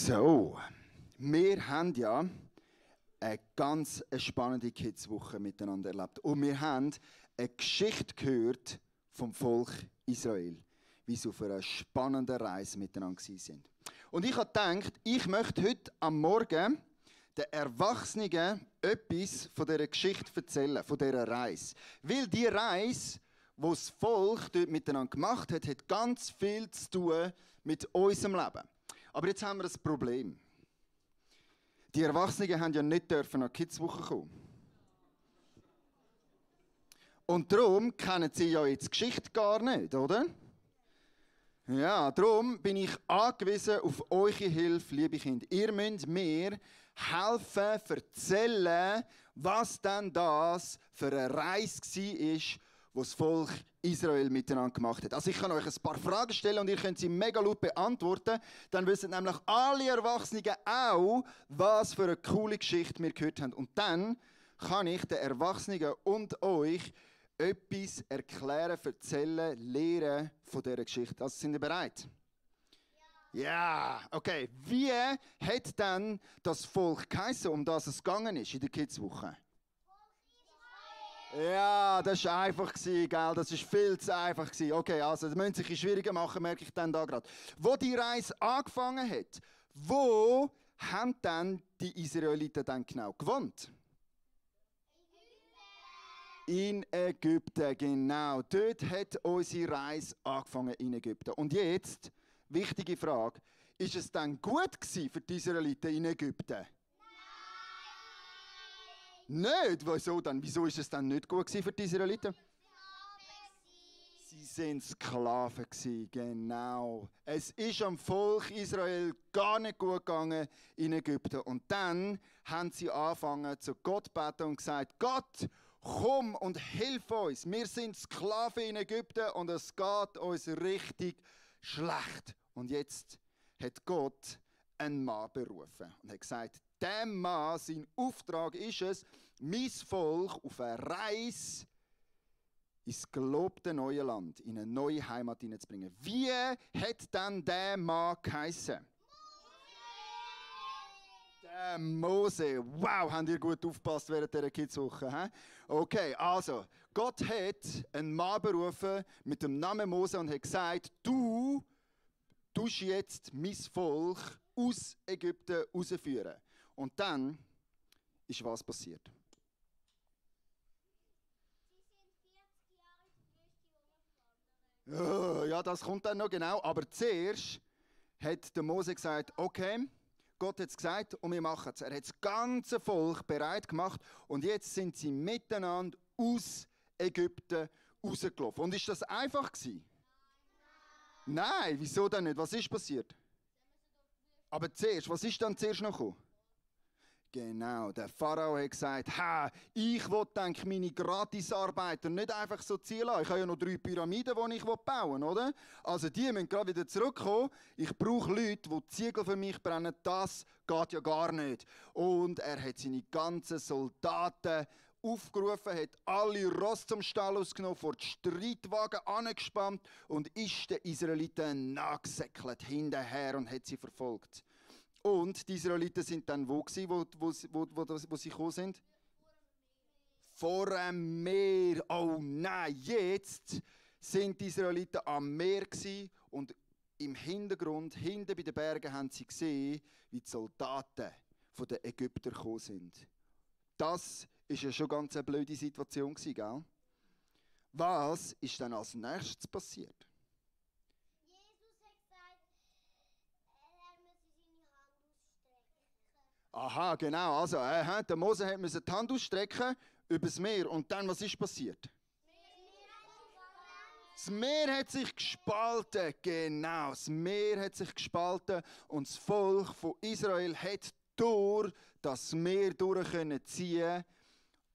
So, wir haben ja eine ganz spannende Kidswoche miteinander erlebt. Und wir haben eine Geschichte gehört vom Volk Israel, wie sie auf einer spannenden Reise miteinander waren. Und ich habe gedacht, ich möchte heute am Morgen den Erwachsenen etwas von dieser Geschichte erzählen, von dieser Reise. Weil die Reise, die das Volk dort miteinander gemacht hat, hat ganz viel zu tun mit unserem Leben. Aber jetzt haben wir ein Problem. Die Erwachsenen haben ja nicht dürfen nach die Kidswoche kommen. Und darum kennen sie ja jetzt die Geschichte gar nicht, oder? Ja, darum bin ich angewiesen auf eure Hilfe, liebe Kinder. Ihr müsst mir helfen, erzählen, was denn das für eine Reise war, die das Volk Israel miteinander gemacht hat. Also ich kann euch ein paar Fragen stellen und ihr könnt sie mega laut beantworten. Dann wissen nämlich alle Erwachsenen auch, was für eine coole Geschichte wir gehört haben. Und dann kann ich den Erwachsenen und euch etwas erklären, erzählen, lehren von dieser Geschichte. Also sind ihr bereit? Ja, okay. Wie hat dann das Volk geheißen, um das es gegangen ist in der Kidswoche? Ja, das war einfach, gell? Das war viel zu einfach. Okay, also das müssen sich schwieriger machen, merke ich dann da gerade. Wo die Reise angefangen hat, wo haben dann die Israeliten dann genau gewohnt? In Ägypten, genau. Dort hat unsere Reise angefangen in Ägypten. Und jetzt, wichtige Frage, ist es dann gut gewesen für die Israeliten in Ägypten? Nicht? Wieso dann? Wieso ist es dann nicht gut für die Israeliten? Sie waren Sklaven, genau. Es ist am Volk Israel gar nicht gut gegangen in Ägypten. Und dann haben sie angefangen zu Gott zu beten und gesagt, Gott, komm und hilf uns. Wir sind Sklaven in Ägypten und es geht uns richtig schlecht. Und jetzt hat Gott einen Mann berufen und hat gesagt, der Mann, sein Auftrag ist es, mein Volk auf eine Reise ins gelobte neue Land, in eine neue Heimat hineinzubringen. Wie hat dann der Mann geheissen? Der Mose. Wow, habt ihr gut aufgepasst während dieser Kidswoche. Okay, also, Gott hat einen Mann berufen mit dem Namen Mose und hat gesagt, du tust jetzt mein Volk aus Ägypten rausführen. Und dann ist was passiert? Ja, das kommt dann noch genau. Aber zuerst hat der Mose gesagt, okay, Gott hat es gesagt und wir machen es. Er hat das ganze Volk bereit gemacht und jetzt sind sie miteinander aus Ägypten rausgelaufen. Und ist das einfach gewesen? Nein, wieso denn nicht? Was ist passiert? Aber zuerst, was ist dann zuerst noch gekommen? Genau, der Pharao hat gesagt, ich will meine Gratisarbeiter nicht einfach so ziehen lassen. Ich habe ja noch 3 Pyramiden, die ich bauen will, oder? Also die müssen gerade wieder zurückkommen. Ich brauche Leute, die Ziegel für mich brennen. Das geht ja gar nicht. Und er hat seine ganzen Soldaten aufgerufen, hat alle Ross zum Stall ausgenommen, vor die Streitwagen angespannt und ist den Israeliten nachgesäckelt hinterher und hat sie verfolgt. Und die Israeliten sind dann wo sie gekommen sind? Vor einem Meer. Oh nein, jetzt sind die Israeliten am Meer und im Hintergrund, hinten bei den Bergen, haben sie gesehen, wie die Soldaten der Ägypter gekommen sind. Das war ja schon ganz eine blöde Situation, gell? Was ist dann als nächstes passiert? Aha, genau. Also, der Mose musste die Hand ausstrecken über das Meer. Und dann, was ist passiert? Das Meer hat sich gespalten. Genau, das Meer hat sich gespalten. Und das Volk von Israel hat durch das Meer ziehen.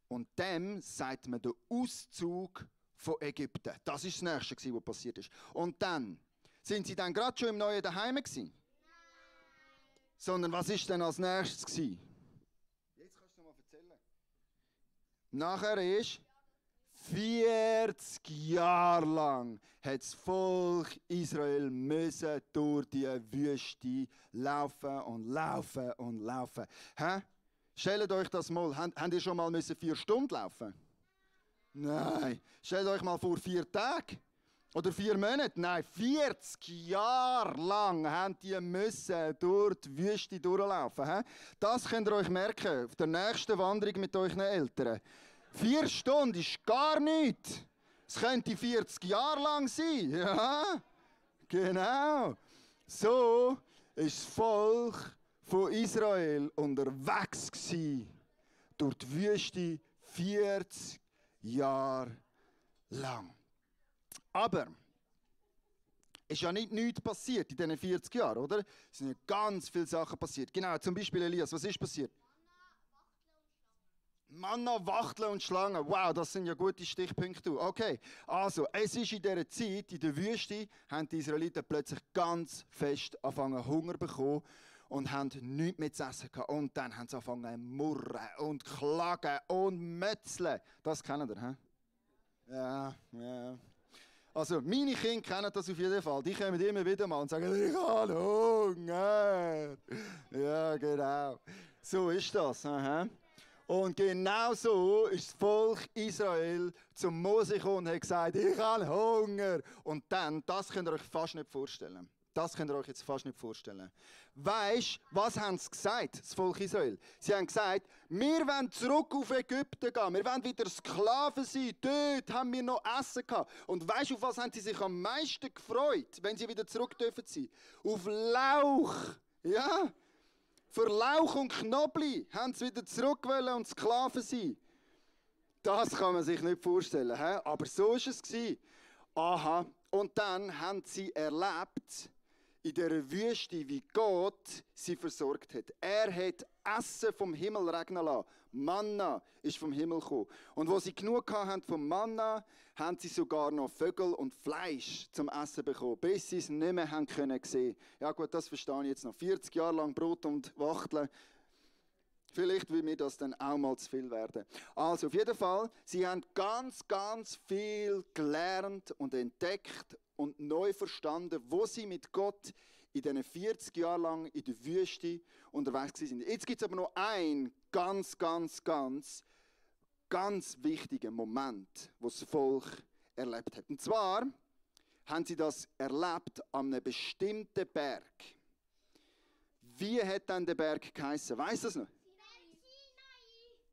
Und dem sagt man den Auszug von Ägypten. Das ist das Nächste, was passiert ist. Und dann, sind sie dann gerade schon im neuen Daheim gewesen? Sondern was ist denn als nächstes gewesen? Jetzt kannst du noch mal erzählen. Nachher ist 40 Jahre lang hat das Volk Israel müssen durch die Wüste laufen und laufen und laufen. Hä? Stellt euch das mal, habt ihr schon mal 4 Stunden laufen? Nein. Stellt euch mal vor 4 Tage oder 4 Monate. Nein, 40 Jahre lang haben die müssen durch die Wüste durchlaufen. Hä? Das könnt ihr euch merken auf der nächsten Wanderung mit euren Eltern. 4 Stunden ist gar nichts. Es könnte 40 Jahre lang sein. Ja, genau. So ist das Volk von Israel unterwegs gewesen, durch die Wüste 40 Jahre lang. Aber es ist ja nicht nichts passiert in diesen 40 Jahren, oder? Es sind ja ganz viele Sachen passiert. Genau, zum Beispiel Elias, was ist passiert? Manna, Wachteln und Schlangen. Wow, das sind ja gute Stichpunkte. Okay, also, es ist in dieser Zeit, in der Wüste, haben die Israeliten plötzlich ganz fest angefangen Hunger bekommen und haben nichts mehr zu essen gehabt. Und dann haben sie angefangen zu murren und klagen und mötzeln. Das kennt ihr, hä? Ja, ja. Also, meine Kinder kennen das auf jeden Fall. Die kommen immer wieder mal und sagen, ich habe Hunger. Ja, genau. So ist das. Aha. Und genau so ist das Volk Israel zum Mose gekommen und hat gesagt, ich habe Hunger. Und dann, das könnt ihr euch fast nicht vorstellen. Das könnt ihr euch jetzt fast nicht vorstellen. Weisst, was haben sie gesagt, das Volk Israel? Sie haben gesagt, wir wollen zurück auf Ägypten gehen. Wir wollen wieder Sklaven sein. Dort haben wir noch Essen gehabt. Und weisst, auf was haben sie sich am meisten gefreut, wenn sie wieder zurück dürfen sein? Auf Lauch. Ja? Für Lauch und Knobli haben sie wieder zurück wollen und Sklaven sein. Das kann man sich nicht vorstellen. He? Aber so war es. Aha. Und dann haben sie erlebt, in dieser Wüste, wie Gott sie versorgt hat. Er hat Essen vom Himmel regnen lassen. Manna ist vom Himmel gekommen. Und wo sie genug hatten vom Manna, haben sie sogar noch Vögel und Fleisch zum Essen bekommen, bis sie es nicht mehr haben können sehen. Ja gut, das verstehe ich jetzt noch. 40 Jahre lang Brot und Wachteln. Vielleicht will mir das dann auch mal zu viel werden. Also auf jeden Fall, sie haben ganz, ganz viel gelernt und entdeckt und neu verstanden, wo sie mit Gott in diesen 40 Jahren lang in der Wüste unterwegs sind. Jetzt gibt es aber noch einen ganz wichtigen Moment, wo das Volk erlebt hat. Und zwar haben sie das erlebt an einem bestimmten Berg. Wie hat dann der Berg geheißen? Weißt du das noch?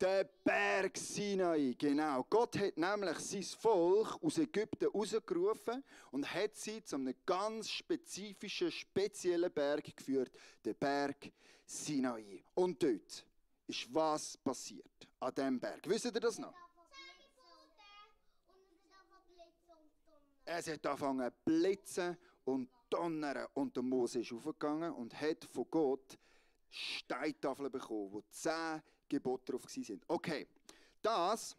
Der Berg Sinai, genau. Gott hat nämlich sein Volk aus Ägypten rausgerufen und hat sie zu einem ganz spezifischen, speziellen Berg geführt, der Berg Sinai. Und dort ist was passiert an diesem Berg. Wisst ihr das noch? Es hat angefangen zu blitzen und donnern und der Mose ist aufgegangen und hat von Gott Steintafeln bekommen, wo 10 Gebote drauf waren. Okay, das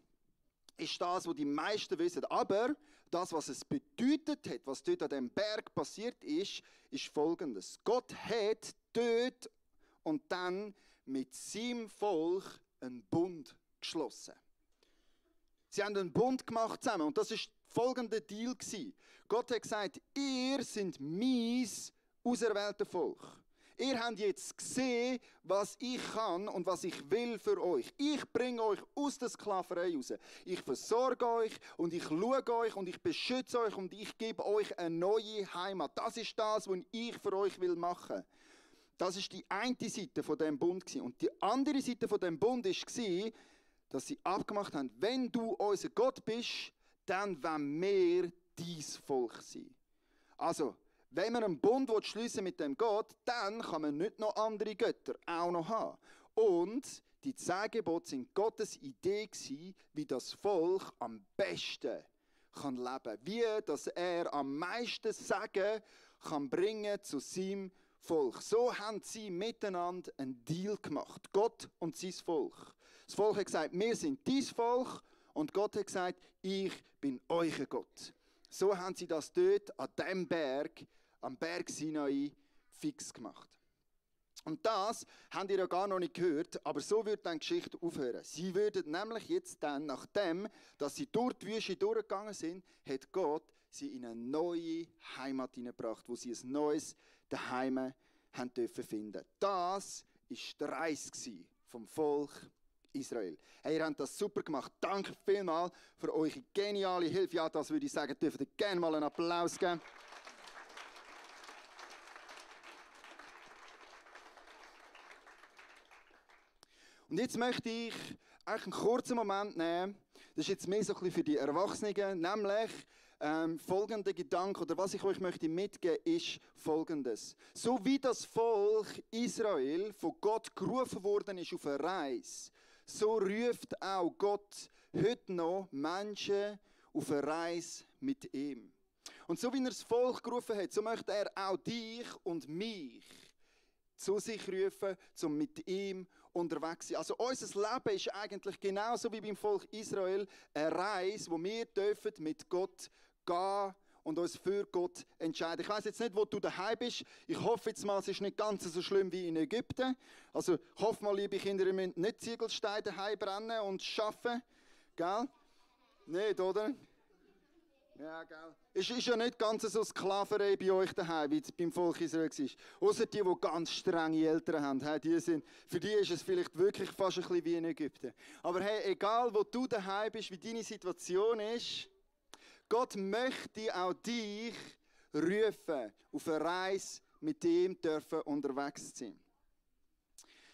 ist das, was die meisten wissen. Aber das, was es bedeutet hat, was dort an diesem Berg passiert ist, ist Folgendes. Gott hat dort und dann mit seinem Volk einen Bund geschlossen. Sie haben einen Bund gemacht zusammen und das ist folgender Deal gewesen. Gott hat gesagt, ihr seid mein auserwähltes Volk. Ihr habt jetzt gesehen, was ich kann und was ich will für euch. Ich bringe euch aus der Sklaverei raus. Ich versorge euch und ich schaue euch und ich beschütze euch und ich gebe euch eine neue Heimat. Das ist das, was ich für euch machen will. Das ist die eine Seite von dem Bund. Und die andere Seite von dem Bund war, dass sie abgemacht haben, wenn du unser Gott bist, dann wollen wir dein Volk sein. Also, wenn man einen Bund schliessen mit dem Gott, dann kann man nicht noch andere Götter auch noch haben. Und die 10 Gebote waren Gottes Idee, wie das Volk am besten leben kann. Wie dass er am meisten Segen kann bringen zu seinem Volk. So haben sie miteinander einen Deal gemacht. Gott und sein Volk. Das Volk hat gesagt, wir sind dein Volk. Und Gott hat gesagt, ich bin euer Gott. So haben sie das dort an diesem Berg, am Berg Sinai, fix gemacht. Und das habt ihr ja gar noch nicht gehört, aber so wird dann die Geschichte aufhören. Sie würden nämlich jetzt dann, nachdem, dass sie durch die Wüste durchgegangen sind, hat Gott sie in eine neue Heimat hineingebracht, wo sie ein neues Daheim haben dürfen finden. Das war die Reise vom Volk Israel. Hey, ihr habt das super gemacht. Danke vielmals für eure geniale Hilfe. Ja, das würde ich sagen, dürft ihr gerne mal einen Applaus geben. Und jetzt möchte ich eigentlich einen kurzen Moment nehmen. Das ist jetzt mehr so ein bisschen für die Erwachsenen, nämlich folgender Gedanke, oder was ich euch möchte mitgeben, ist folgendes. So wie das Volk Israel von Gott gerufen worden ist auf eine Reise, so ruft auch Gott heute noch Menschen auf eine Reise mit ihm. Und so wie er das Volk gerufen hat, so möchte er auch dich und mich zu sich rufen, um mit ihm unterwegs zu sein. Also unser Leben ist eigentlich genauso wie beim Volk Israel eine Reise, wo wir dürfen mit Gott gehen und uns für Gott entscheiden. Ich weiss jetzt nicht, wo du daheim bist. Ich hoffe jetzt mal, es ist nicht ganz so schlimm wie in Ägypten. Also ich hoffe mal, liebe Kinder, ihr müsst nicht Ziegelsteine daheim brennen und arbeiten. Gell? Nicht, oder? Ja, gell. Es ist ja nicht ganz so Sklaverei bei euch daheim, wie es beim Volk Israel war. Außer die ganz strenge Eltern haben. Für die ist es vielleicht wirklich fast ein bisschen wie in Ägypten. Aber hey, egal wo du daheim bist, wie deine Situation ist, Gott möchte auch dich rufen, auf eine Reise mit ihm dürfen unterwegs sein.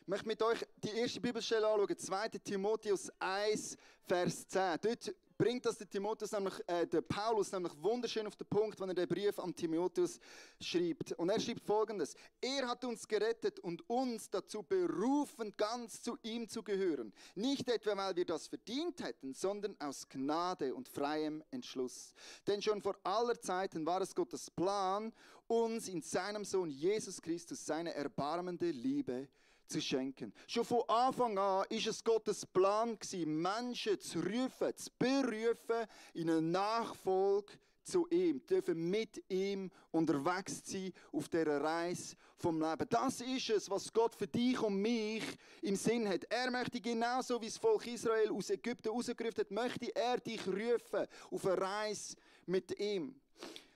Ich möchte mit euch die erste Bibelstelle anschauen, 2. Timotheus 1, Vers 10. Dort bringt das der Paulus nämlich wunderschön auf den Punkt, wenn er den Brief an Timotheus schreibt. Und er schreibt Folgendes: Er hat uns gerettet und uns dazu berufen, ganz zu ihm zu gehören. Nicht etwa, weil wir das verdient hätten, sondern aus Gnade und freiem Entschluss. Denn schon vor aller Zeiten war es Gottes Plan, uns in seinem Sohn Jesus Christus seine erbarmende Liebe zu schenken. Schon von Anfang an ist es Gottes Plan gewesen, Menschen zu rufen, zu berufen in eine Nachfolge zu ihm, dürfen mit ihm unterwegs sein auf dieser Reise vom Leben. Das ist es, was Gott für dich und mich im Sinn hat. Er möchte genauso wie das Volk Israel aus Ägypten rausgerufen hat, möchte er dich rufen auf eine Reise mit ihm.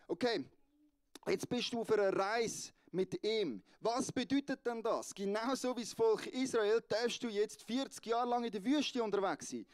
Okay, jetzt bist du auf einer Reise mit ihm. Was bedeutet denn das? Genauso wie das Volk Israel darfst du jetzt 40 Jahre lang in der Wüste unterwegs sein.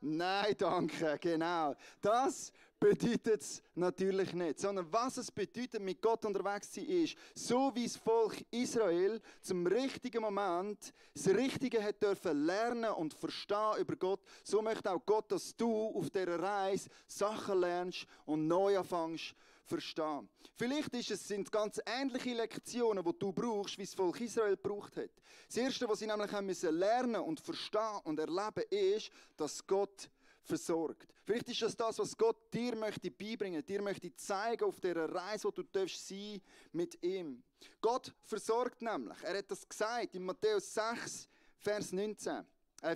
Nein, danke, genau. Das bedeutet es natürlich nicht. Sondern was es bedeutet, mit Gott unterwegs zu sein, ist, so wie das Volk Israel zum richtigen Moment das Richtige hat dürfen lernen und verstehen über Gott, so möchte auch Gott, dass du auf dieser Reise Sachen lernst und neu anfängst verstehen. Vielleicht sind es ganz ähnliche Lektionen, die du brauchst, wie das Volk Israel gebraucht hat. Das Erste, was sie nämlich haben müssen lernen und verstehen und erleben, ist, dass Gott versorgt. Vielleicht ist das, was Gott dir möchte beibringen, dir möchte zeigen auf dieser Reise, wo du darfst sein mit ihm. Gott versorgt nämlich. Er hat das gesagt in Matthäus 6, Vers 19.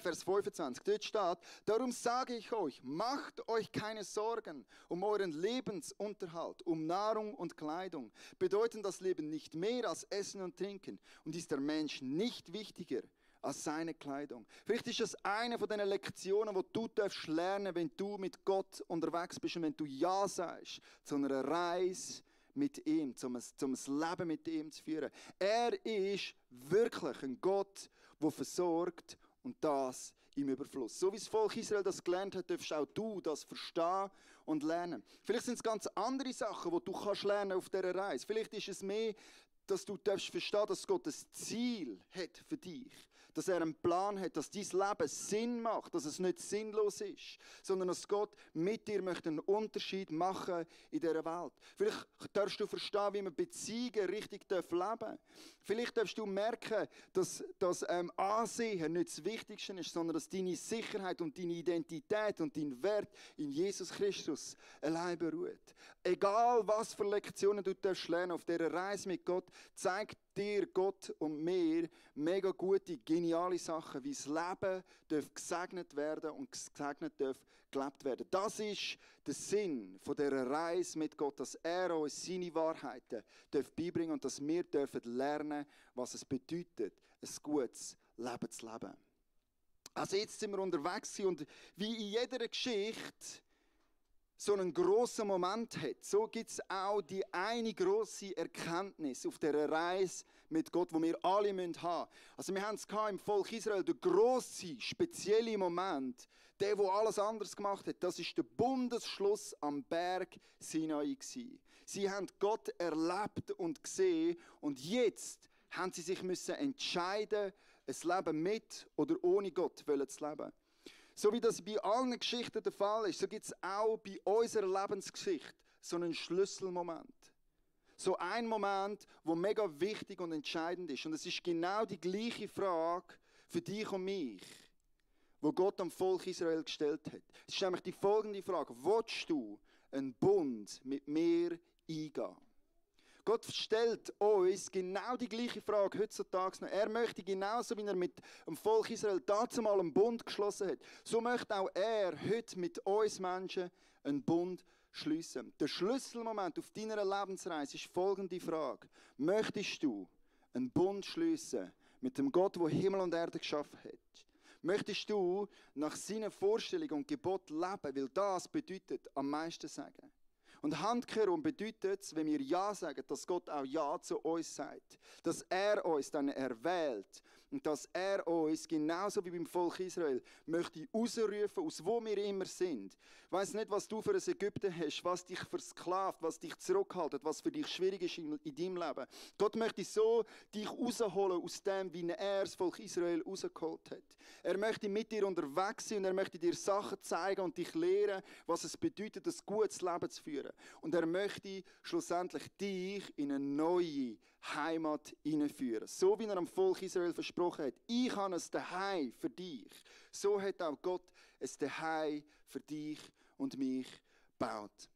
Vers 25, dort steht: Darum sage ich euch, macht euch keine Sorgen um euren Lebensunterhalt, um Nahrung und Kleidung. Bedeuten das Leben nicht mehr als Essen und Trinken? Und ist der Mensch nicht wichtiger als seine Kleidung? Vielleicht ist das eine von diesen Lektionen, die du darfst lernen, wenn du mit Gott unterwegs bist und wenn du Ja sagst zu einer Reise mit ihm, zum Leben mit ihm zu führen. Er ist wirklich ein Gott, der versorgt, und das im Überfluss. So wie das Volk Israel das gelernt hat, darfst auch du das verstehen und lernen. Vielleicht sind es ganz andere Sachen, die du kannst lernen auf dieser Reise. Vielleicht ist es mehr, dass du darfst verstehen, dass Gott ein Ziel hat für dich. Dass er einen Plan hat, dass dein Leben Sinn macht, dass es nicht sinnlos ist, sondern dass Gott mit dir möchte einen Unterschied machen in dieser Welt. Vielleicht darfst du verstehen, wie man Beziehungen richtig leben darf. Vielleicht darfst du merken, dass das Ansehen nicht das Wichtigste ist, sondern dass deine Sicherheit und deine Identität und dein Wert in Jesus Christus allein beruht. Egal, was für Lektionen du darfst lernen auf dieser Reise mit Gott, zeigt dir, Gott und mir mega gute, geniale Sachen, wie das Leben darf gesegnet werden und gesegnet darf gelebt werden. Das ist der Sinn von dieser Reise mit Gott, dass er uns seine Wahrheiten beibringen darf und dass wir dürfen lernen, was es bedeutet, ein gutes Leben zu leben. Also jetzt sind wir unterwegs und wie in jeder Geschichte so einen grossen Moment hat, so gibt es auch die eine grosse Erkenntnis auf dieser Reise mit Gott, die wir alle haben müssen. Also wir haben es im Volk Israel, der grosse, spezielle Moment, der alles anders gemacht hat, das ist der Bundesschluss am Berg Sinai gewesen. Sie haben Gott erlebt und gesehen und jetzt haben sie sich entscheiden, ein Leben mit oder ohne Gott zu leben. So wie das bei allen Geschichten der Fall ist, so gibt es auch bei unserer Lebensgeschichte so einen Schlüsselmoment. So ein Moment, der mega wichtig und entscheidend ist. Und es ist genau die gleiche Frage für dich und mich, die Gott am Volk Israel gestellt hat. Es ist nämlich die folgende Frage: Willst du einen Bund mit mir eingehen? Gott stellt uns genau die gleiche Frage heutzutage noch. Er möchte genauso, wie er mit dem Volk Israel dazu mal einen Bund geschlossen hat, so möchte auch er heute mit uns Menschen einen Bund schliessen. Der Schlüsselmoment auf deiner Lebensreise ist folgende Frage: Möchtest du einen Bund schliessen mit dem Gott, der Himmel und Erde geschaffen hat? Möchtest du nach seiner Vorstellung und Gebot leben, weil das bedeutet am meisten sagen? Und handkehrum bedeutet es, wenn wir Ja sagen, dass Gott auch Ja zu uns sagt. Dass er uns dann erwählt und dass er uns, genauso wie beim Volk Israel, möchte rausrufen, aus wo wir immer sind. Ich weiss nicht, was du für ein Ägypten hast, was dich versklavt, was dich zurückhaltet, was für dich schwierig ist in deinem Leben. Gott möchte so dich rausholen aus dem, wie er das Volk Israel rausgeholt hat. Er möchte mit dir unterwegs sein und er möchte dir Sachen zeigen und dich lehren, was es bedeutet, ein gutes Leben zu führen. Und er möchte schlussendlich dich in eine neue Heimat hineinführen. So wie er am Volk Israel versprochen hat: Ich habe ein Zuhause für dich. So hat auch Gott ein Zuhause für dich und mich gebaut.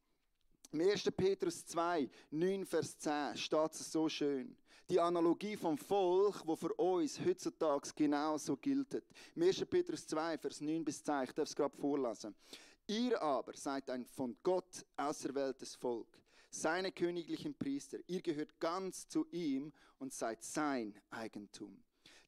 Im 1. Petrus 2, 9, Vers 10 steht es so schön. Die Analogie vom Volk, die für uns heutzutage genauso gilt. Im 1. Petrus 2, Vers 9 bis 10, ich darf es gerade vorlesen. Ihr aber seid ein von Gott auserwähltes Volk, seine königlichen Priester. Ihr gehört ganz zu ihm und seid sein Eigentum.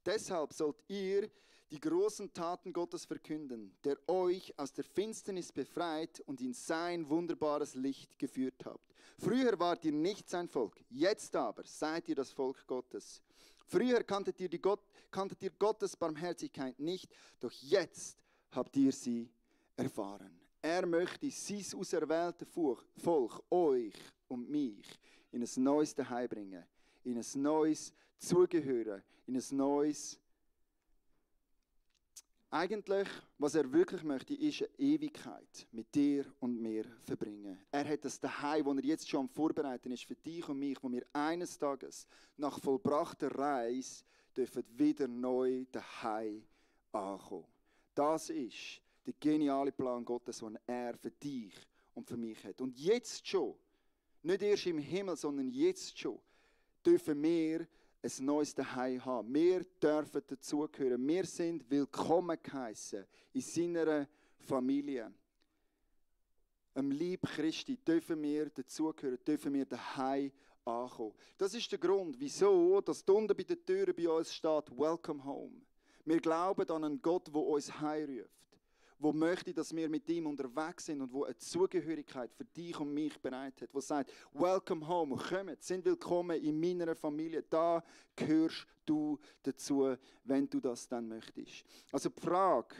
Deshalb sollt ihr die großen Taten Gottes verkünden, der euch aus der Finsternis befreit und in sein wunderbares Licht geführt habt. Früher wart ihr nicht sein Volk, jetzt aber seid ihr das Volk Gottes. Früher kanntet ihr Gottes Barmherzigkeit nicht, doch jetzt habt ihr sie erfahren. Er möchte sein auserwähltes Volk, euch und mich, in ein neues Zuhause bringen, in ein neues Zugehören, in ein neues... Eigentlich, was er wirklich möchte, ist eine Ewigkeit mit dir und mir verbringen. Er hat das Zuhause, das er jetzt schon am Vorbereiten ist für dich und mich, wo wir eines Tages nach vollbrachter Reise dürfen wieder neu daheim ankommen. Das ist der geniale Plan Gottes, den er für dich und für mich hat. Und jetzt schon, nicht erst im Himmel, sondern jetzt schon, dürfen wir ein neues Zuhause haben. Wir dürfen dazugehören. Wir sind willkommen geheissen in seiner Familie. Am Leib Christi dürfen wir dazugehören, dürfen wir daheim ankommen. Das ist der Grund, wieso dass unten bei der Tür bei uns steht «Welcome home». Wir glauben an einen Gott, der uns heimruft, der möchte, dass wir mit ihm unterwegs sind und der eine Zugehörigkeit für dich und mich bereit hat, der sagt, welcome home, kommt, sind willkommen in meiner Familie, da gehörst du dazu, wenn du das dann möchtest. Also die Frage,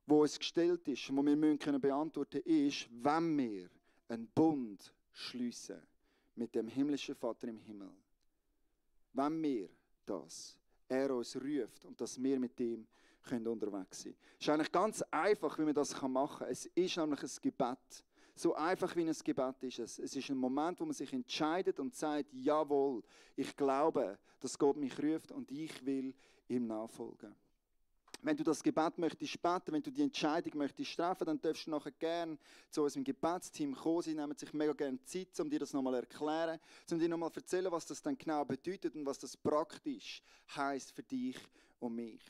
die uns gestellt ist und die wir beantworten können, ist, wenn wir einen Bund schliessen mit dem himmlischen Vater im Himmel, wenn wir das, er uns ruft und dass wir mit ihm können unterwegs sein. Es ist eigentlich ganz einfach, wie man das machen kann. Es ist nämlich ein Gebet. So einfach wie ein Gebet ist es. Es ist ein Moment, wo man sich entscheidet und sagt, jawohl, ich glaube, dass Gott mich ruft und ich will ihm nachfolgen. Wenn du das Gebet möchtest beten, wenn du die Entscheidung möchtest treffen, dann darfst du nachher gerne zu unserem Gebetsteam kommen. Sie nehmen sich mega gerne Zeit, um dir das nochmal zu erklären, um dir nochmal zu erzählen, was das dann genau bedeutet und was das praktisch heisst für dich und mich.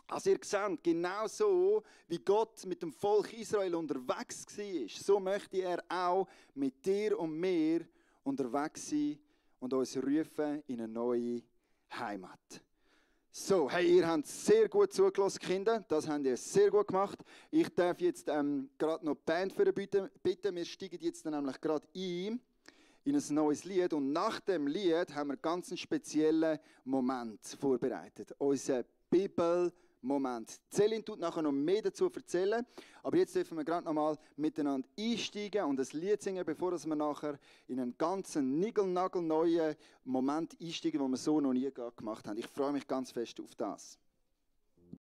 Also ihr seht, genau so, wie Gott mit dem Volk Israel unterwegs war, so möchte er auch mit dir und mir unterwegs sein und uns rufen in eine neue Heimat. So, hey, ihr habt sehr gut zugelassen, Kinder. Das habt ihr sehr gut gemacht. Ich darf jetzt gerade noch die Band für bitten. Wir steigen jetzt dann nämlich gerade ein in ein neues Lied. Und nach dem Lied haben wir einen ganz speziellen Moment vorbereitet. Unser Bibelmoment. Céline tut nachher noch mehr dazu erzählen. Aber jetzt dürfen wir gerade noch mal miteinander einsteigen und ein Lied singen, bevor wir nachher in einen ganzen niegelnagelneuen Moment einsteigen, den wir so noch nie gemacht haben. Ich freue mich ganz fest auf das.